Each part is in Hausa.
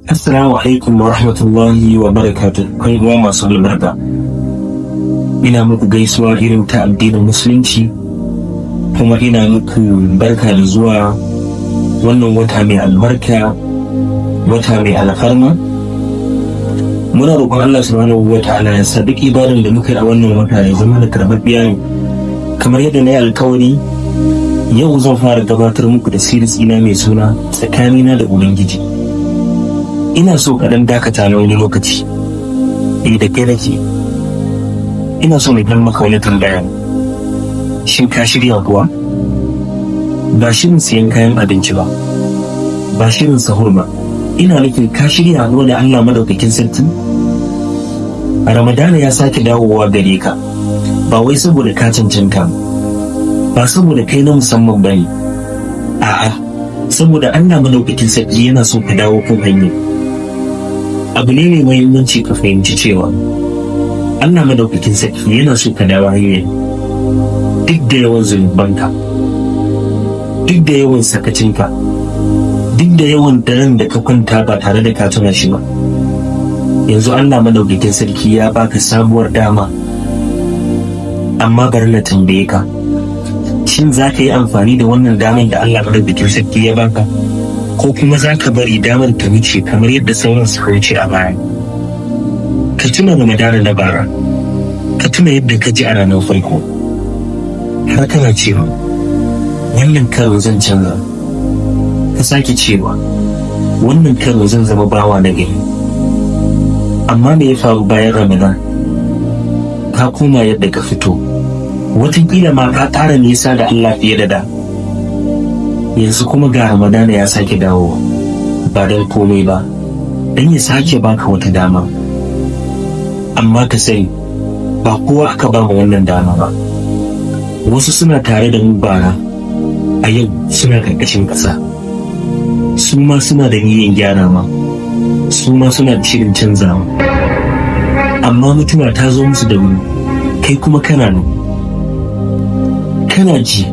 Assalamu alaikum wa rahmatullahi wa barakatuh. 'Yan uwa masu albarka. Ina muku gaisuwa irin ta addinin Musulunci, kuma ina muku barka da zuwa wannan wata mai albarka, wata mai alfarma. Muna roƙon Allah subhanahu wa ta'ala ya sa duk ibadan da muka yi a wannan wata ya zama da karɓaɓɓiya ne. Kamar yadda na yi alkawari, yau zan fara gabatar muku da series ina mai suna "Tsakanina da Ubangiji". Ina so ka ɗan dakata na wani lokaci. Eh, da kai nake. Ina so na dan maka wani tambaya. Shin ka shirya kuwa? Ba shirin siyan kayan abinci ba, ba shirin sahur ba. Ina nufin ka shirya haɗuwa da Allah Madaukakin Sarki? Ramadana ya sake dawowa gare ka, ba wai saboda ka cancanta, ba saboda kai na musamman ba ne. A'a, saboda Allah Madaukakin Sarki yana so ka dawo kan hanya. Abu ne mai muhimmanci ka fahimci cewa Allah Madaukakin Sarki yana so ka dawo hanya, duk da yawan zunubanka, duk da yawan sakacinka, duk da yawan daren da ka kwanta ba tare da ka tuna shi ba. Yanzu Allah Madaukakin Sarki ya baka sabuwar dama. Amma bari na tambaye ka, shin za ka yi amfani da wannan damar da Allah Madaukakin Sarki ya baka, ko kuma za ka bari damar ta wuce kamar yadda sauran suka wuce a baya? Ka tuna Ramadana na bara, ka tuna yadda ka ji a ranar farko, har kana cewa, "Wannan karo zan canza." Ka sake cewa, "Wannan karo zan zama bawa na gari." Amma me ya faru bayan Ramadan? Ka koma yadda ka fito, wataƙila ma ka ƙara nisa da Allah fiye da da. Yanzu kuma ga Ramadana ya sake dawowa, ba don komai ba, don ya sake baka wata dama. Amma ka sani, ba kowa aka ba mu wannan dama ba. Wasu suna tare da mu bara, a yau suna karkashin ƙasa. Su ma suna da niyyar gyara ma, su ma suna da shirin canzawa, amma mutuwa ta zo musu da wuri. Kai kuma kana nan, kana ji,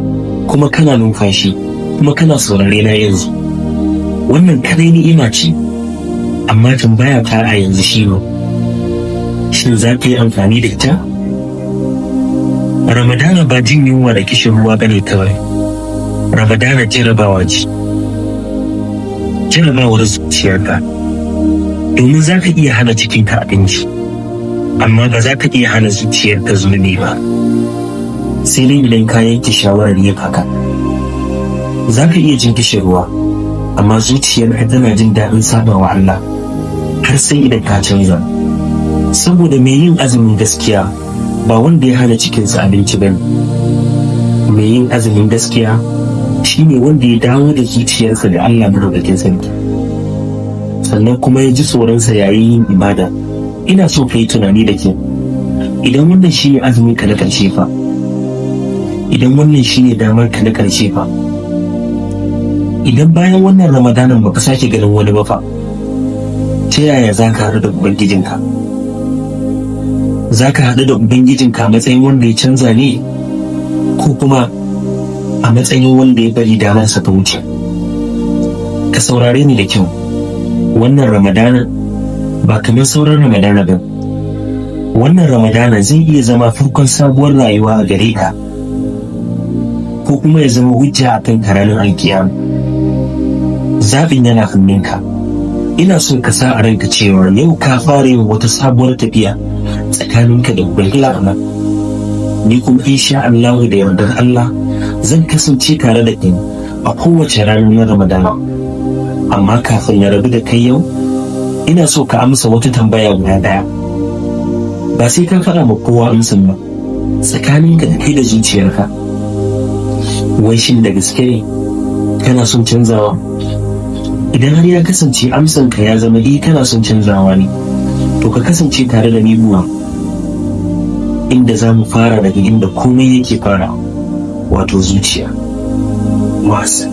kuma kana numfashi, kuma kana saurare na yanzu. Wannan kadai ni'ima ce. Amma tambaya ta a yanzu shi ne, shin za ka yi amfani da ita? Ramadana ba jin yunwa da kishin ruwa bane kawai. Ramadana jarabawa ce, jarabawar zuciyarka, domin za ka iya hana cikinka abinci, amma ba za ka iya hana zuciyarka zunubi ba, sai dai idan ka yanke shawarar yin haka. Za ka iya jin kishin ruwa, amma zuciyarka tana jin daɗin sabawa Allah, har sai idan ka canza. Saboda mai yin azumin gaskiya ba wanda ya hana cikinsa abinci ba. Mai yin azumin gaskiya shine wanda ya dawo da zuciyarsa da Allah Madaukakin Sarki, sannan kuma ya ji tsoronsa yayin yin ibada. Ina so ka yi tunani da kyau. Idan wannan shine azumin ka na ƙarshe fa? Idan wannan shine damar ka na ƙarshe fa? Idan bayan wannan Ramadanan baka sake ganin wani ba fa? Ta yaya za ka haɗu da Ubangijinka? Za ka haɗu da Ubangijinka a matsayin wanda ya canza ne, ko kuma a matsayin wanda ya bari damarsa ta wuce? Ka saurare ni da kyau. Wannan Ramadana ba kamar sauran Ramadana ba. Wannan Ramadana zai iya zama farkon sabuwar rayuwa a gare ka, ko kuma ya zama hujja a kan ranar alkiyama. Zaɓin yana hannunka. Ina son ka sa a ranka cewa yau ka fara yin wata sabuwar tafiya tsakaninka da Ubangiji Allah. Ni kuma, insha Allah, da yardar Allah, zan kasance tare da kai a kowace ranar na Ramadana. Amma kafin na rabu da kai yau, ina so ka amsa wata tambaya guda ɗaya. Ba sai ka faɗa ma kowa amsan ba, tsakaninka da kai da zuciyarka. Wai shin da gaske ne kana son canzawa? Idan har ya kasance amsanka ya zama eh, kana son canzawa ne, to ka kasance tare da ni buwa, inda za mu fara daga inda komai yake fara, wato zuciya. Wasa.